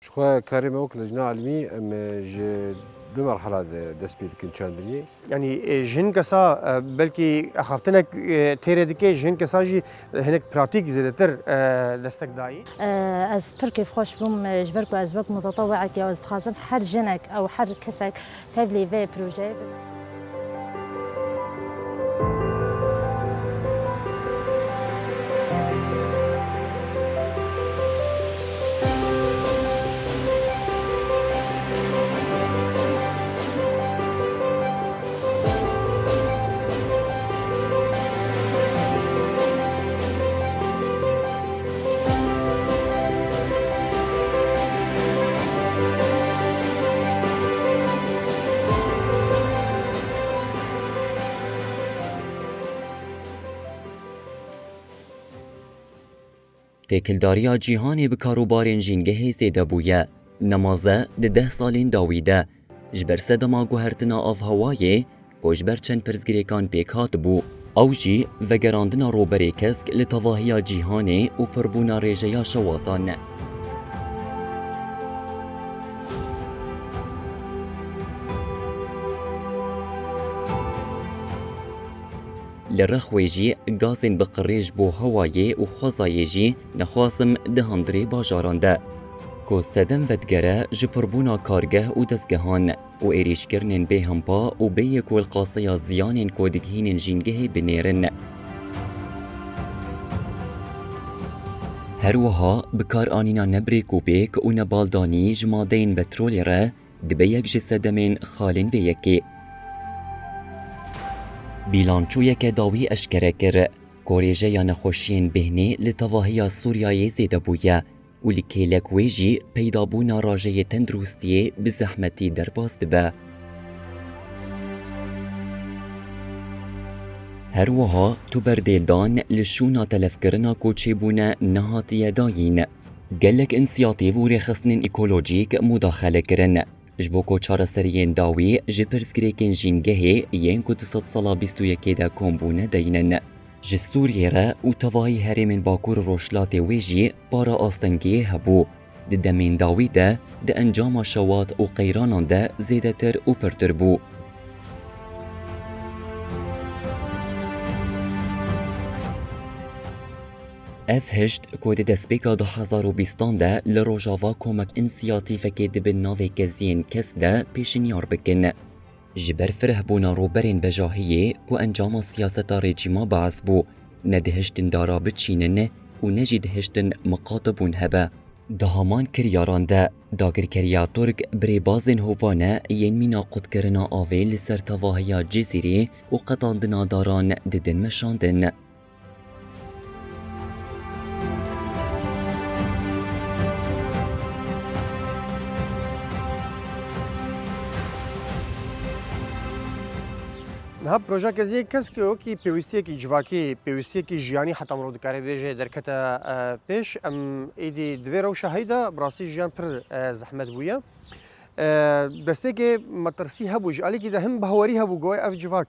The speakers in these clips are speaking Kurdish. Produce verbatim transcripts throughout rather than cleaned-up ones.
Ji xwe karê me wek lejna ilmî, em ji du merhala de dest pê dikin çandiniyê. Yanî, e, ji hin kesa, e, belkî axaftinek, e, têrê dike, ji hin kesa jî hinek pratîk zêdetir, e, destek dayî. E, ez pir kêfxweş bûm, e, ji ber ku ez wek muteteweekê ez dixwazim her jinek ew her kesek tevlî vê projeyê bibe. Têkildariya cîhanê bi karûbarên jîngehê zêde bûye. Nemaze di deh salên dawî de ji ber sedema guhertina avhewayê ku ji ber çend pirsgirêkan pêk hatibû, ew jî vegerandina rûberê kesk li tevahiya cîhanê û pirbûna rêjeya şewatan. Li rex wê jî gazên bi qirêj bo hewayê û xwezayê jî nexwasim di hundirê bajaran de, ku sedem vedigere ji pirbûna kargeh û dezgehan û êrîşkirinên bêhempa û bê yekûlqaseya ziyanên ku digihînin jîngehê binêrin. Her wiha bikaranîna ne birêk û bêk û ne baldanî ji madeyên petrolê re dibe yek ji sedemên xalên vê yekê. Bîlançoyeke dawî eşkere kir ku rêjeya nexweşiyên bêhnê li tevahiya Sûriyeyê zêde bûye û li kêlek wê jî peydabûna rajeyê tenduristiyê bi zehmetî derbas dibe. Her wiha tu berdêldan li şûna telefkirina ku çêbûne nehatiye dayîn. Gelek însiyatîv û rêxistinên ekolojîk mudaxele kirin, ji bo ku çareseriyên dawî ji pirsgirêkên jîngehê yên ku di sedsala bîst û yekê de kom bûne deynin. Ji Sûriyê re û tevahî herêmên Bakur û Rojhilatê wê jî para astengiyê hebû. Di demên dawî de, di encama şewat û qeyranan de zêdetir û pirtir bû. Ev hişt ku di destpêka du hezar û bîstan de li Rojava komek însiyatîfekê dibin navê Keziyên Kesk de pêşinyar bikin. Ji ber firehbûna rûberên bejahiyê ku encama siyaseta rejîma Beas bû, ne dihiştin dara biçînin û ne jî dihiştin miqatibûn hebe. Di heman kiryaran de, dagirkeriya Tirk bi rêbazên hovane yên mîna qutkirina avê li ser tevahiya Cizîrê û qetandina daran didin meşandin. Niha projeya Keziyê Kesk wekî pêwîstiyekî civakî, pêwîstiyekî jiyanî heta mirov dikare bêje derkete, e, pêş. Em êdî di vê rewşa heyî de bi rastî jiyan pir, e, zehmet bûye. E, destpêkê metirsî hebû, ji alîkî de him bawerî hebû ku ev civak,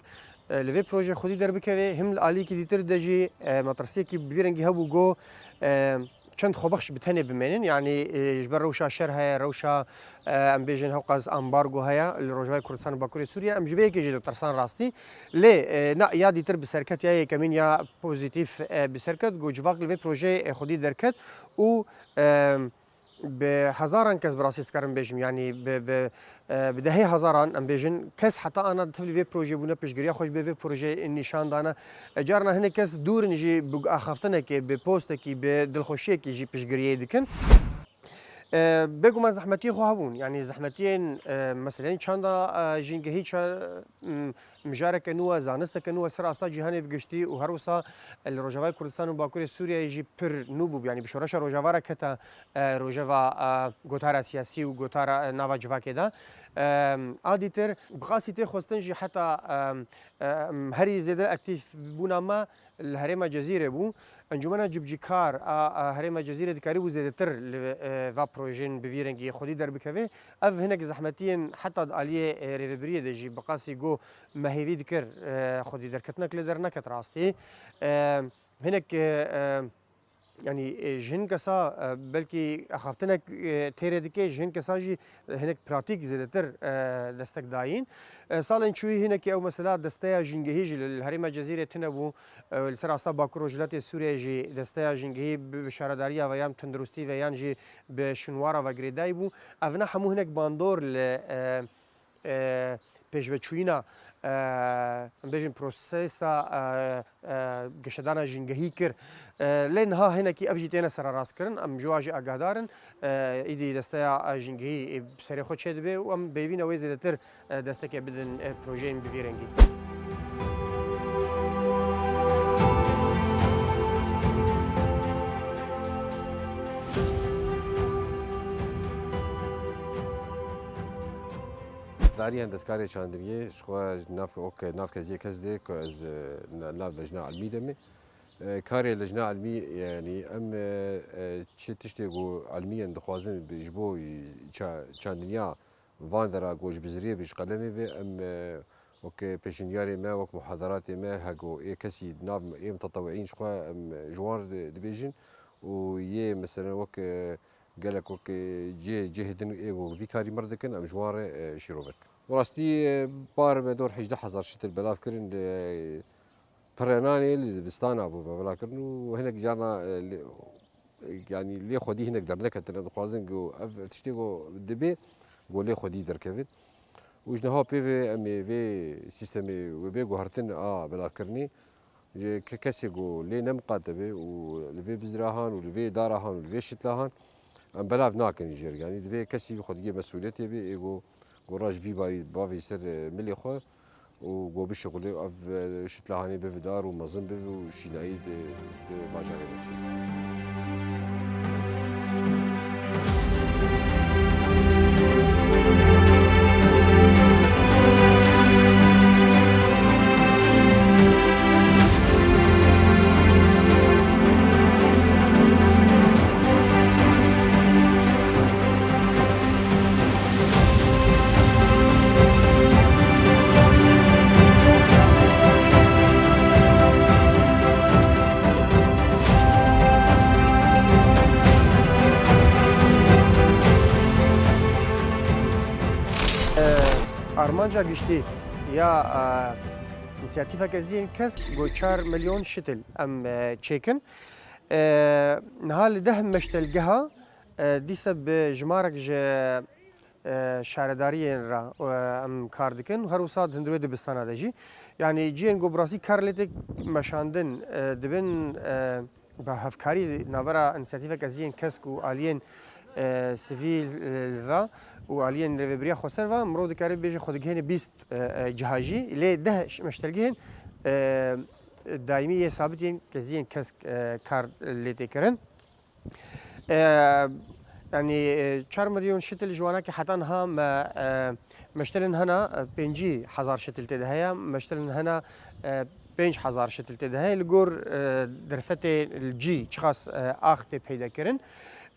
e, li vê projeyê xwedî derbikeve, him li alîkî dîtir de jî, e, metirsiyekî bi vî rengî hebû ku, e, çend xwebexş bi tenê bimênin. Yanî, e, ji ber rewşa şer heye, rewşa, e, em bêjin hewqas ambargo heye li Rojavayê Kurdistan û Bakurê Sûriye. Em ji vê yekê jî ditirsan rastî. Lê, e, na, ya dîtir bi ser ket, ya yekemîn ya pozîtîf, e, bi ser ket, ku civak li vê projeyê, e, xwedî derket û, e, bi hezaran kes bi rastî dikarim bêjim, yanî bi, bi, e, bi dehê hezaran em bêjin kes heta ana di tevlî vê projeyê bûne, piştgiriya xwe ji vê projeyê nîşan dane. E, carna hinek kes dûr in jî bi axaftinekê, bi postekî, bi dilxweşiyekî jî piştgiriyê dikin. E, bêguman zehmetiyê xwe hebûn, yanî zehmetiyên, e, meseleyên çanda, e, jîngehî ça-, m-, mijareke nû e, zanisteke nû e, ser asta cîhanê bi giştî û her wisa li Rojavayê Kurdistan û Bakurê Sûriyeyê jî pir nû bû. Yanî bi şoreşa Rojava re kete, e, rojeva, e, gotara siyasî û gotara, e, nava civakê de. E, a dîtir bi qasî tê xwestin jî heta, e, e, herî zêde aktîf bûna me li herêma Cezîrê bû. Encûmena Cibcîkar a, a herêma Cezîrê dikarîbû zêdetir li, e, va projeyên bi vî rengî xwedî derbikeve. Ev hinek zehmetiyên heta di aliyê, e, rêvebiriyê de jî bi qasî ku me hêvî dikir, e, xwedî derketinek lê derneket rastî. E, hinek, e, e, Yanî, e, ji hin kesa, e, belkî axaftinek, e, têrê dike, ji hin kesa jî hinek pratîk zêdetir, e, destek dayîn. E, salên çûyî hinekî ew mesela desteya jîngehî jî li, li herêma Cezîrê tune bû. E, li ser asta Bakur Rojhilatê Sûriyeyê jî desteya jîngehî bi, bi şaredariya ve yan tunduristî ve yan jî bi şinwara ve girêdayî bû. Evna hemû hinek bandor li, e, e, pêşveçûyîna, e, em bêjin prosesa, e, e, geşedana jîngehî kir. E, lê niha hinekî ev jî têne sererastkirin. Em ji wan jî agahdar in. E, îdî desteya, e, jîngehî, e, bi serê xwe çêdibe û em pêvî ne wê zêdetir, e, destekê bidin, e, projeyên bi vî rengî. Darî hendezkarê çandiniyê ji xwe nav, ok, nav keziyê kes dê ku ez, e, na-, nav lejna ilmî de me. E, karê lejna ilmî, yanî em, e, e, çi tiştê ku ilmî yên dixwazin bi, ji bo ça-, çandiniya van dera ku ji biziriyê be, ji qelemê be, em, e, wek pêşniyarê me, wek muhaderatê me, hego ê kesî di nav ê muteteweîn ji xwe em ji wan re di-, dibêjin û yê meselen wek, e, gelek wek, e, cihê, cihê din ê ku vî karî mir dikin, em ji wan re, e, şîrove dikin. Bi rastî, e, par me dor hejdeh hezar şitil belav kirin, li pirenanê li dibistana bû me belav kirin û hinek carna, e, li, yanî lê xwedî hinek derneketine, dixwazin ku ev tiştê ku dibe, ku lê xwedî derkevin. Û ji niha pê ve em ê vê sîstemê wê bê guhertin a belavkirinê, ji ke-, kesê ku lê nemiqate be û li vê bizrahan û li vê darahan û li vê şitlahan em belav nakin jêr. Yanî divê kesî xwediyê mesûliyetê be, ê ku, ku raş vî barî bavê ser, e, milê xwe û ku bişuxulê ev, e, şitlahanê bividar û mezin bive û şînayî di, di bajarê de çê. Armanca giştî ya, e, însiyatîfeke Zîn Kesk go çar milyon şitil em, e, çêkin. E, niha li deh meştelgeha, e, dîse bi jimarek ji, e, şaredariyên re, e, em kar dikin. Her wisa di hundirê dibistana de jî. Yanî cihên ku bi rastî kar lê tê meşandin, e, dibin, e, bi hevkarî navbera însiyatîfeke Zîn Kesk û aliyên, e, sivîl, e, ve û aliyên rêvebiriya xweser ve mirov dikare bêje xwe digihêne bîst, e, e, ciha jî. Lê deh meştelgehên, e, daîmî yê sabit yên ke Zîn Kesk, e, kar lê tê kirin. E, yanî, e, çar milyon şitil ji wana ke heta niha me, e, meştelin hena, e, pêncî hezar şitil tê de heye, meştelin hena, e, pênc hezar şitil tê de heye. Li gor, e, derfetê li cî çiqas, e, ax tê peyda kirin.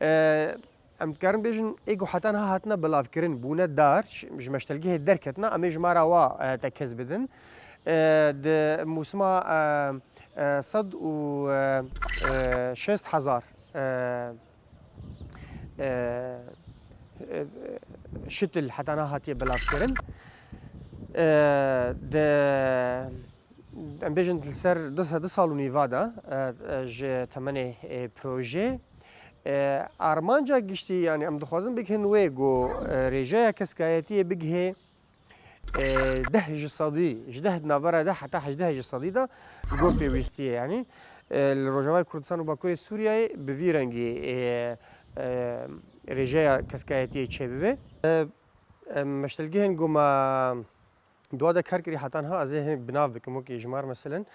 E, em dikarin bêjin, ê ku heta niha hatine belavkirin, bûne dar, ji, ji meştelgehê derketina, em ê jimara wa, e, tekez bidin. E, di mûsima, e, e, sed û, e, e, şêst hezar, e, e, e, şitil heta niha hatiye belavkirin. E, di, em bêjin li ser du, du sal û nîva de, e, e, ji temenê, e, projê, e, armanca giştî, yanî em dixwazin bigihin wê ku, e, rêjeya keskayetiyê bigihê, e, deh ji sedî, ji deh di navbera deh heta hejdeh ji sedî de li gor pêwîstiyê, yanî, e, li Rojavayê Kurdistan û Bakurê Sûriyeyê bi vî rengî, e, e, rêjeya keskayetiyê çêbibe. E, e, meştelgehên ku me di wa de kar kirî heta niha ez ê hin bi nav bikim, wekî jimar meselen,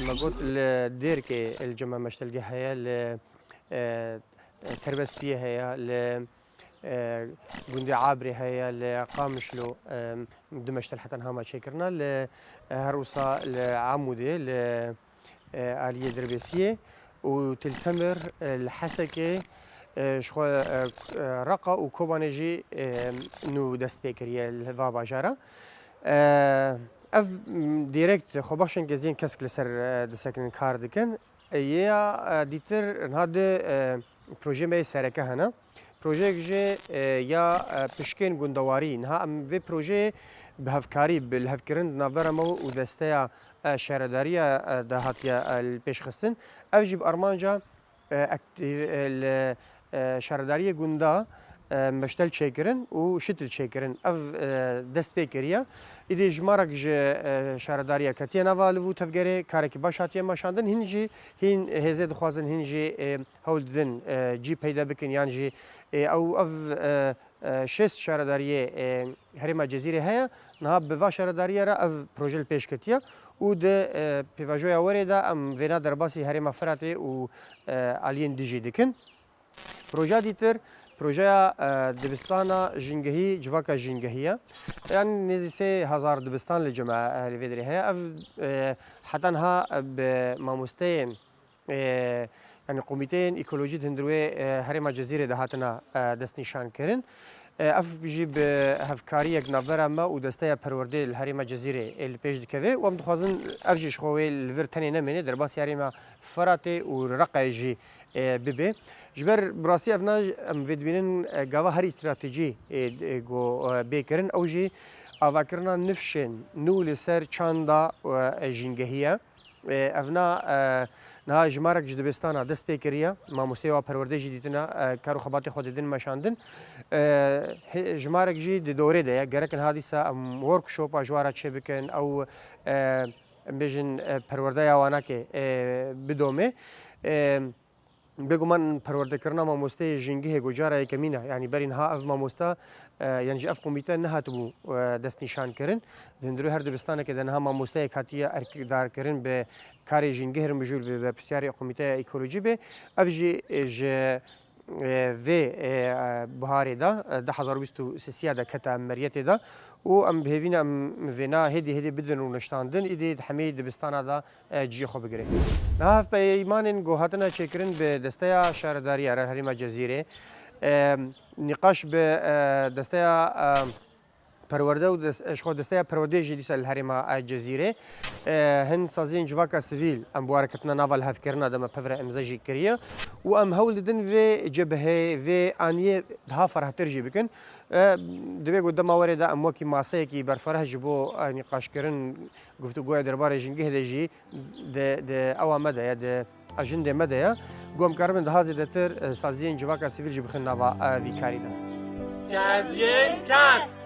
me got li Dêrkê li cem me meştelgeh heye, li, e, Terbestiyê heye, li, e, gundê Abrê heye, li Qamişlo, e, du meştel heta niha me çêkirina, li, e, her wisa li Amûdê, li, e, aliyê Dirbêsiyê û Til Temir, e, li Hesekê, e, ji xwe, e, Reqa û Kobanê jî, e, nû dest pê kiriye li va bajara. E, ev, m, direkt xwebaşên Zîn Kesk li ser, e, disekinin, kar dikin. Yê ya, e, dîtir niha di, e, projeyê me yê sereke hene. Projeyek jî, e, ya, e, pişkên gundewarî. Niha em vê projeyê bi hevkarî, bi lihevkirin di navbera me û desteya, e, şaredariya, e, de hatiye, e, li pêş xistin. Ev jî bi armanca, e, aktîv-, e, li, e, şaredariyê gunda, e, meştel çêkirin û şitil çêkirin. Ev, e, dest pê kiriye. Îdî jimarek ji, e, şaredariya ketiye nava liv û tevgerê, karekî baş hatiye meşandin. Hîn jî, hîn hêzê dixwazin, hîn jî, e, hewl didin, e, cî peyda bikin yan jî, e, ew, ev, e, e, şêst şaredariyê, e, herêma Cezîrê heye. Niha bi va şaredariyê re ev proje li pêş ketiye û di, e, pêvajoya werê de em vêna derbasî herêma Firatê û, e, aliyên dijî dikin. Projeya dîtir, projeya, e, dibistana jîngehî, civaka jîngehî ye. Yanî nêzî sê hezar dibistan li cem, e, li vê derê heye. Ev, e, heta niha, e, bi mamosteyên, e, yanî komîteyên ekolojî di hundirê, e, herêma Cezîrê de hatina, e, destnîşan kirin. E, ev jî bi hevkariyek navbera me û desteya perwerdê li herêma Cezîrê, e, li pêş dikeve. Û em dixwazin ev jî ji xwe wê li vir tenê nemêne, derbasî herêma Firatê û Reqayê jî, e, bibe. Ji ber bi rastî ev na em vê dibînin, e, gava herî stratejî, e, e, go, e, bê kirin. Ew jî avakirina nifşên nû li ser çanda, e, jîngehî ye. E, ev na, e, niha jimarek ji dibistana dest pê kiriye. Mamosteyê wa perwerdê jî dîtina, e, kar û xebatê xwe didin meşandin. E, he-, jimarek jî di dorê de ye. Gerek niha dîsa em workshopa ji wa re çêbikin. Ew, e, em bêjin, e, perwerdeya wanakê, e, bidome. E, Bêguman perwerdekirina mamosteyê jîngehê ku cara yekemîn e. Yanî berî niha ev mamosta, e, yan jî ev komîte nehatibû, e, destnîşankirin. Di hundirê her dibistanekê de niha mamosteyek hatiye erkdarkirin bi karê jîngehê re mijûl, bi berpirsyarê komîteya ekolojî be. Ev jî, e, ji, e, vê, e, buharê de, e, du hezar û bîst û sê de kete meriyetê de û em bi hêvî ne em vêna hêdî hêdî bidin rûniştandin. Îdî di hemî dibistana de e, cihê xwe bigire. Niha hevpeymanên ku hatine çêkirin bi desteya şaredariya re herêma Cezîrê, e, nîqaş bi, e, desteya, e, perwerde û des-, ji xwe desteya perwerdeyê jî dîsa li herêma, e, Cezîrê, e, hin saziyên civaka sivîl em bi wan re ketine nava lihevkirina de me pevre imze jî kiriye û em hewl didin vê cebheyê, vê aniyê daha ferehtir jî bikin. E, divê ku dema werê de em wekî maseyekî berfereh ji bo, e, nîqaşkirin, guftûgoya derbarê jîngehê de jî di, di ewa me de ye, di ajindê me de ye. Ku em karibin daha zêdetir, e, saziyên civaka sivîl jî bixin nava, e, vî karî de. Keziyên kesk.